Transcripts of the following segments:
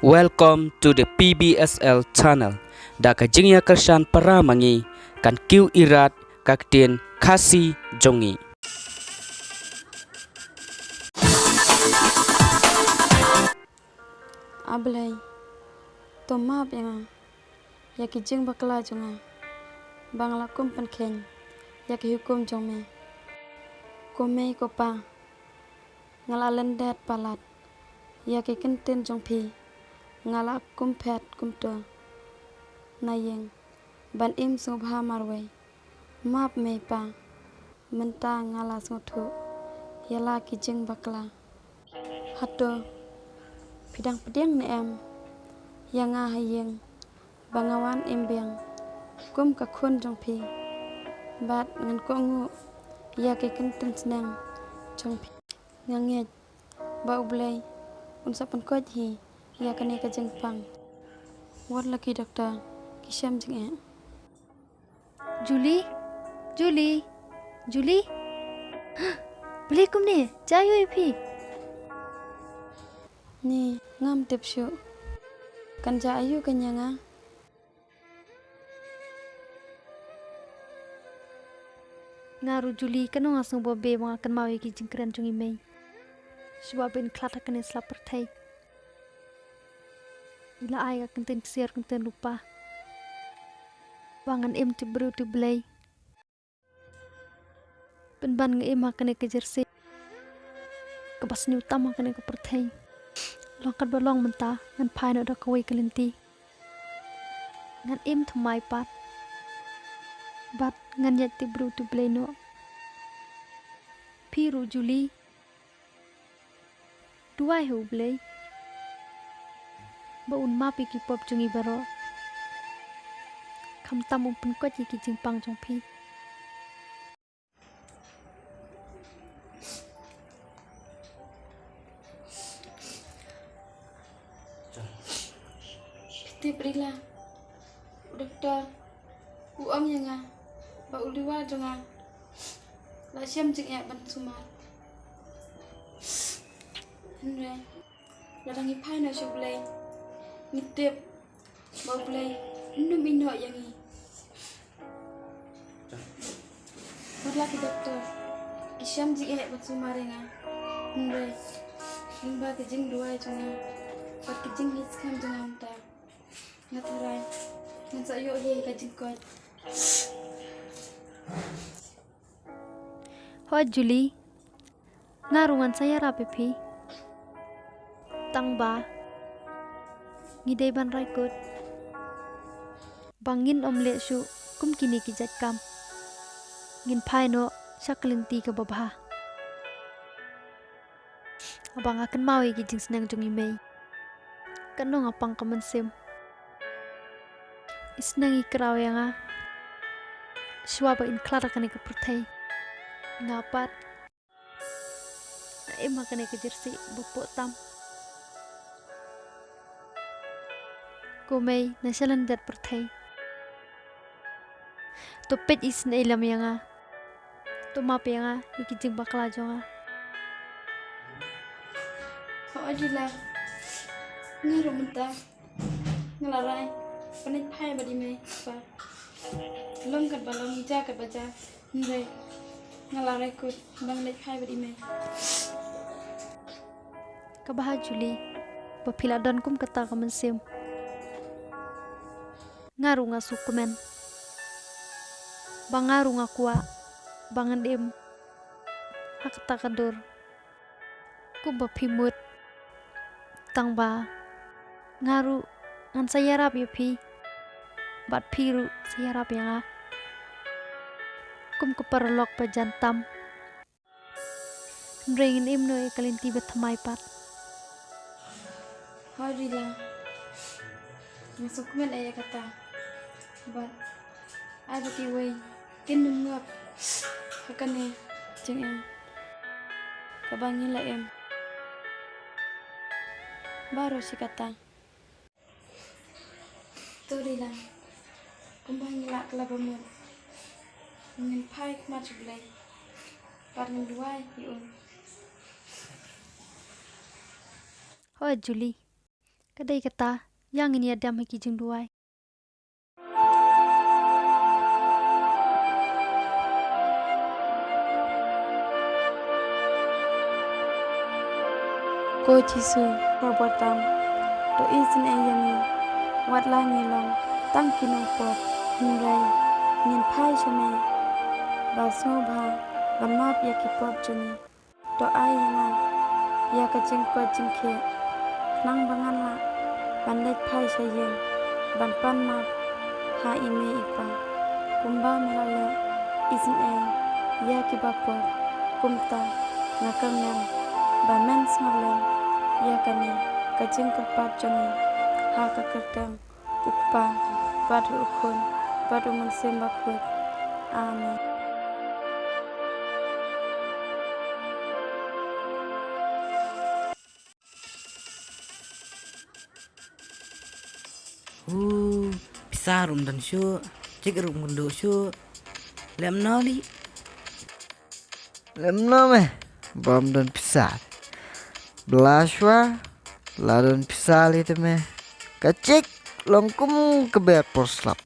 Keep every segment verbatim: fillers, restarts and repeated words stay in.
Welcome to the P B S L channel. Da ka jingïakyrshan para ma ngi, kan kiew irat ka ktien Khasi jong ngi. A Blei, to map ïa nga ïa ki jingbakla jong nga, ba nga la kum pynkheiñ ïa ki hukum jong me. Ko mei ko pa, nga la lyndet palat ïa ki kyntien jong phi. Nga la kum phet kum tur na ïing ban im sngewbha marwei. Map mei pa, mynta nga la sngewthuh ïa la ki jingbakla. Hato phi dang pdiang ne em ïa nga ha ïing ba nga wan im biang kum ka khun jong phi? Bad ngan kohnguh ïa ki kyntien sneng jong phi. Nga ngeit ba U Blei un sa pynkoit hi ïa kane ka jingpang. Wat la ki doktor ki shem jingeh. Julie, Julie, Julie. Balei kumne, jia aïu ïa phi? Ni, ngam tip shuh. Kan jia aïu kan ïa nga? Nga ruh Julie, kano nga sngew ba beh ba nga kynmaw ïa ki jingkren jong i mei. Shuwa ban khlad ha kane slap pyrthei, i la ai ka kyntien ksiar kyntien lypa ba ngan im tip briew tip Blei. Pynban nga im ha kane ka jersey kaba sniew tam ha kane ka pyrthei. Long katba long mynta, ngan phai noh da kawei ka lynti. Ngan im thymmai pat bad ngan ïaid tip briew tip Blei noh. Phi ruh Julie, duwai ha U Blei ba un map ïa ki pop jong ngi baroh, khamtam un pynkoit ïa ki jingpang jong phi. Phi tip Rila, u doktor u ong ïa nga ba u liwa jong nga la shem jingeh ban sumar. Hynrei lada ngi phai noh sha U Blei, ngi tip ba U Blei un ym ïehnoh ïa ngi. Wat la ki doktor ki shem jingeh ban sumar ïa nga, hynrei lyngba ki jingduwai jong nga bad ki jingngeit skhem jong nga mynta, nga tharai ngan sa ïoh hi ka jingkoit. Hooid Julie, nga ruh ngan sa ïarap ïa phi. Tang ba ngi dei ban rai kut ba ngin ym leh shuh kum kine ki jait kam. Ngin phai noh sha ka lynti kaba bha. Haba nga kynmaw ïa ki jingsneng jong i mei, kano nga pang ka mynsiem. I sneng i kraw ïa nga shuwa ba in khlad ha kane ka pyrthei. Nga pat nga im ha kane ka jersey ba poh tam. Ko mei na shalyndet pyrthei, to peit isynei lem ïa nga. To map ïa nga ïa ki jingbakla jong nga. Hooid Rila, nga ruh mynta nga la rai ban leit phai bad i mei i pa. Long katba long, jia katba jia, hynrei nga la rai kut ban leit phai bad i mei. Ka bha Julie ba phi la don kum kata ka mynsiem. Nga ruh nga sngewkmen ba nga ruh nga kwah ba ngan im ha kata ka dur kumba phi mut. Tang ba nga ruh ngan sa ïarap ïa phi bad phi ruh sa ïarap ïa nga kum ka paralok ba jan tam. Hynrei ngin im noh ïa ka lynti ba thymmai pat. Hooid Rila, nga sngewkmen ïa kata. Bad ai ba kiwei kin ym ngop ha kane ka jingim kaba ngi la im baroh shi katta. To Rila, kumba ngi la kylla ba mut, ngin phai khmat sha U Blei bad ngin duwai ïa u. Hooid Julie, Ka dei kata, ïa ngin ïa dem ha ki jingduwai. Ko Jisu, ka bor tam, to isynei ïa ngi, wat la ngi long tang ki nongpop, hynrei ngin phai sha me, ba sngewbha ban map ïa ki pop jong ngi. To ai ïa nga ïa ka jingkoit jingkhiah, khnang ba ngan lah ban leit phai sha ïing, ban pan map ha i mei i pa, kumba me la leh isynei ïa kiba pop. Kumta nga kyrmen ba men sngewlem ïa kane ka jingkyrpad jong ngi, ha ka kyrteng U Kpa, bad U Khun, bad U Mynsiem Bakhuid. Amen. Hu, pisa ruh ym don shuh, chik ruh ym kynduh shuh. Lem noh lei. Lem noh me, bym don pisa. Bla shuwa, la don pisa lei te me. Ka chik long kum ka bad por slap.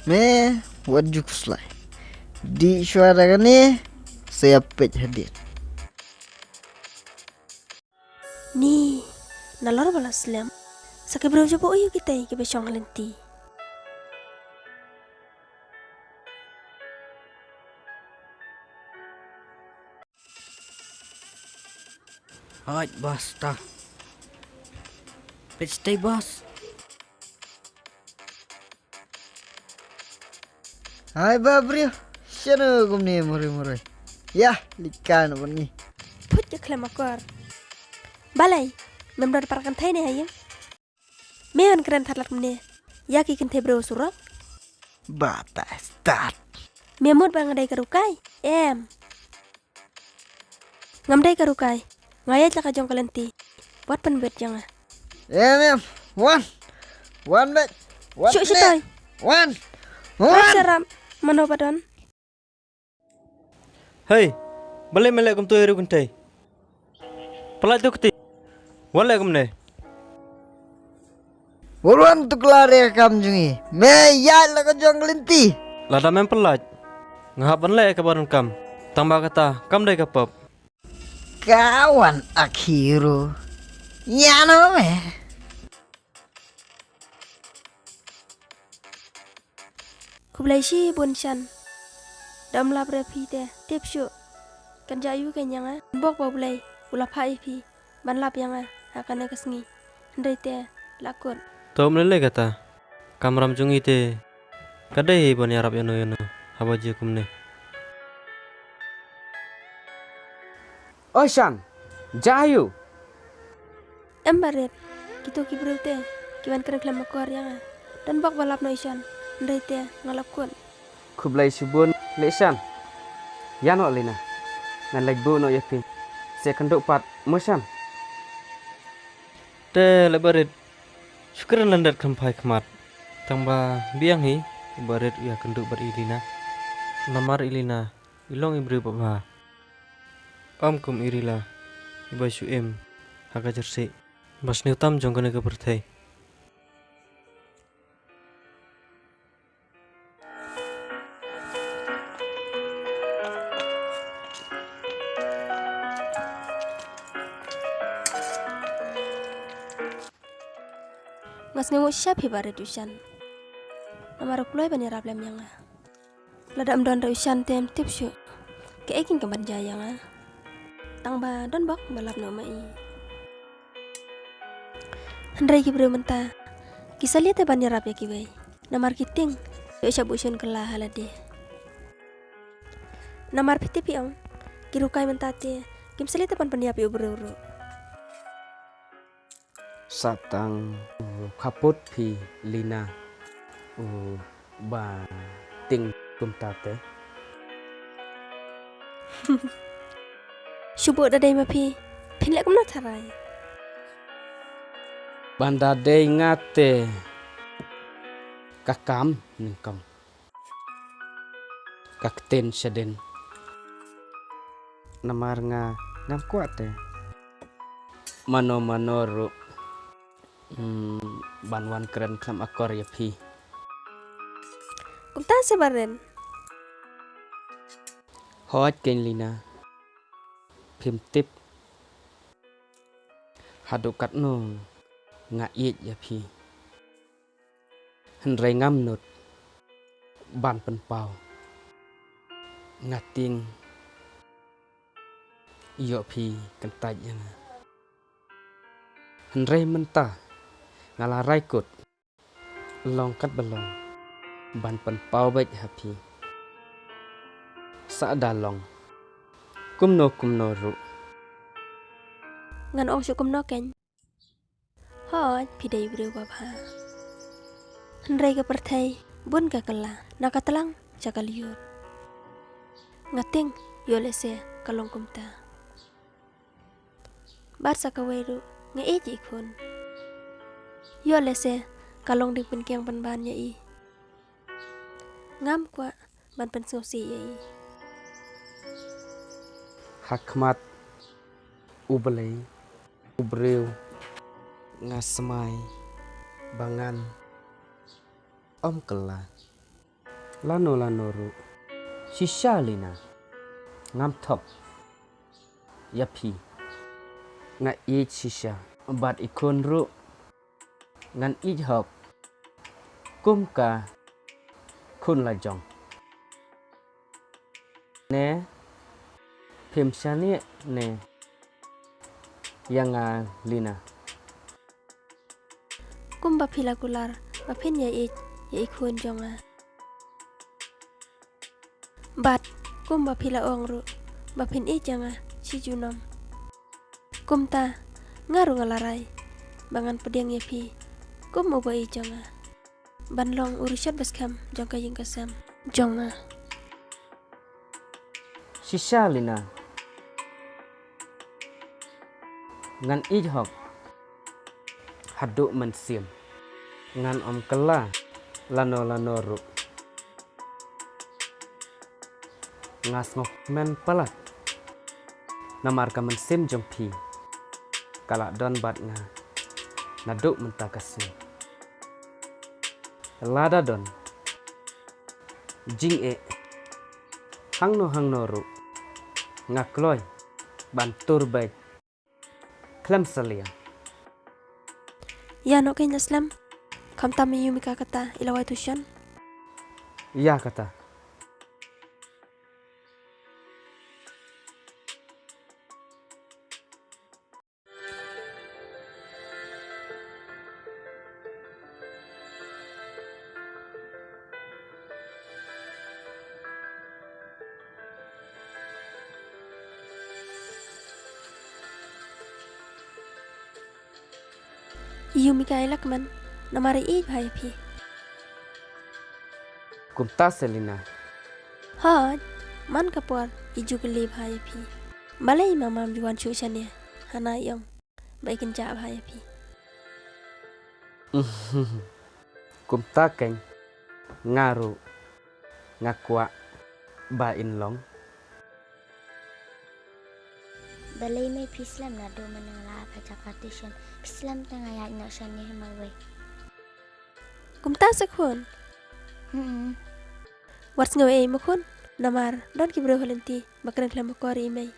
Me, wat ju khuslai. Dih shuwa da kane, sa ïa peit hadien. Ni, nalor ba la slem, sa ki briew jong u aïu kitei kiba shong ha lynti? Hooid, boss, ta. Peit shatei, boss. Hai ba briew, shano kumne marwei marwei? Ïa, leit kai noh bad ngi. Phut ka khlem akor. Balei, mem don para kynthei ne ha ïing? Me wan kren that lad kumne ïa ki kynthei briew surok. Batai stad. Me mut ba nga dei ka rukai? Em. Ngam dei ka rukai. Nga ïaid la ka jong ka lynti. Wat pynbeit ïa nga. Em, em. Wan. Wan beit. Wan. Shu, shu ne. Toi. Wan. Wan. Wan. Sharam. Mano ba don? Hei, balei me leh kumto ïa u kynthei? Pyllait to kti. Wat leh kumne. Buruan to klar ïa ka kam jong ngi. Me ïaid la ka jong ka lynti. Lada mem pyllait, nga hap ban leh ïa kaba donkam. Tang ba kata kam dei ka pop. Ka wan akhiro. Ïa no me. Khublei shibun Shan. Da ym lap re phi te, tip shuh. Kan jia ïu kein ïa nga. Bok ba U Blei u la phah ïa phi ban lap ïa nga ha kane ka sngi. Hynrei te la kut. To ym lei lei kata. Kamram jong ngi te ka dei hi ban ïarap ïano ïano haba jia kumne. Oi Shan, jia ïu. Em Barit, kito ki briew te ki wan kren khlem akor ïa nga. Don bok ba lap noh i Shan, hynrei te nga la kut. Khublei shibun lei Shan. Ïa noh Lina, ngan leit buh noh ïa phi. Sa kynduh pat mo Shan. Te lei Barit, shu kren lyndet khlem phai khmat. Tang ba biang hi Barit u ïa kynduh bad i Lina. Namar i Lina i long i briew ba bha. Ym kum i Rila iba shu im ha ka jersey ba sniew tam jong kane ka pyrthei. Nga sngewnguh shisha phi Barit u Shan. Namar u kloi ban ïarap lem ïa nga. Lada ym don re u Shan te em tip shuh kaei kein kaban jia ïa nga. Tang ba don bok ba lap noh ma i. Hynrei ki briew mynta ki salia te ban ïarap ïa kiwei. Namar ki tieng ïoh shah buh shun kylla ha lade. Namar phi tip phi ong ki rukai mynta te kim salia te ban pynïap ïa u briew ruh. Sa tang u khappud phi Lina u ba tieng kumta te. Shu buh da dei ma phi phin leh kumno tharai? Ban da dei nga te ka kam nyngkong. Ka ktien shadien. Namar nga ngam kwah te. mano mano ruh, hmm, ban wan kren khlem akor ïa phi. Kumta se Baren. Hooid keiñ Lina. Phim tip haduh katno nga ïeit ïa phi. Hynrei ngam nud ban pynpaw. Nga tieng ïoh phi kyntait ïa nga. Hynrei mynta nga la rai kut. Long kat ba long ban pynpaw beit ha phi. Sa da long kumno kumno ruh. Ngan ong shuh kumno keiñ. Hooid, phi dei briew ba bha. Hynrei ka pyrthei bun ka kylla, na ka tlang sha ka lyiur. Nga tieng ïoh lehse ka long kumta. Bad sa kawei ruh nga ïeit ïa i khun. Ïoh lehse ka long ding pynkiang pynban ïa i. Ngam kwah ban pynsngewsih ïa i. Ha khmat U Blei, u briew, nga smai ba ngan ym kylla. Lano lano ruh. Shisha Lina, ngam thok ïa phi. Nga ïeit shisha bad i khun ruh. Ngan ïeit hok kum ka khun la jong. Ne phim shaniah ne ïa nga Lina. Kumba phi la kular ba phin ïa ïeit ïa i khun jong nga. Bad kumba phi la ong ruh ba phin ïeit ïa nga shi junom. Kumta nga ruh nga la rai ba ngan pdiang ïa phi kum uba ïeit jong nga. Ban long u rishot ba skhem jong ka ïing ka sem jong nga. Shisha Lina. Ngan ïeit hok haduh mynsiem. Ngan ym kylla lano lano ruh. Nga sngewkmen palat namar ka mynsiem jong phi ka la don bad nga naduh mynta ka sngi. Lada don jingeh hangno hangno ruh, nga kloi ban tur beit khlem salia. Ïa, noh keiñ la slem. Khamtam i Yumika kata i la wai tuition. Ïa kata. I Yumika i la kmen namar i ïeit bha ïa phi. Kumta se Lina. Hooid, man ka por i ju kylli bha ïa phi. Balei mamam ju wan shuh shane? Hana i ong ba i kynjah bha ïa phi. Kumta keiñ nga ruh nga kwah ba in long. Balei mei phi slem naduh mynne nga la ap ha jaka tuition? Phi slem te nga ïaid noh shane ha marwei. Kumta se khun. Hmm. Wat sngew ei mo khun, namar don ki briew ha lynti ba kren khlem akor ïa i mei.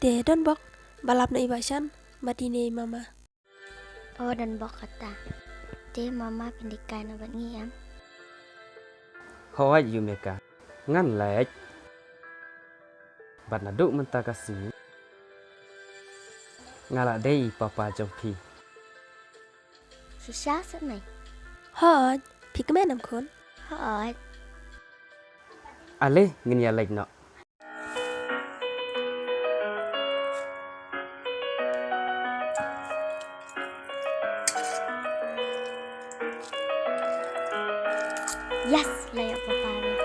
Te don bok ba lap noh i Bah Shan bad ine i mama. O, don bok kata. Te mama phin dei kai noh bad ngi em? Hooid Yumika, ngan leit. Bad naduh mynta ka sngi nga la dei i papa jong phi. Shisha seh mei? Hooid, phi kmen em khun? Hooid. Ale ngin ïa leit noh. Yes, la ïoh papa.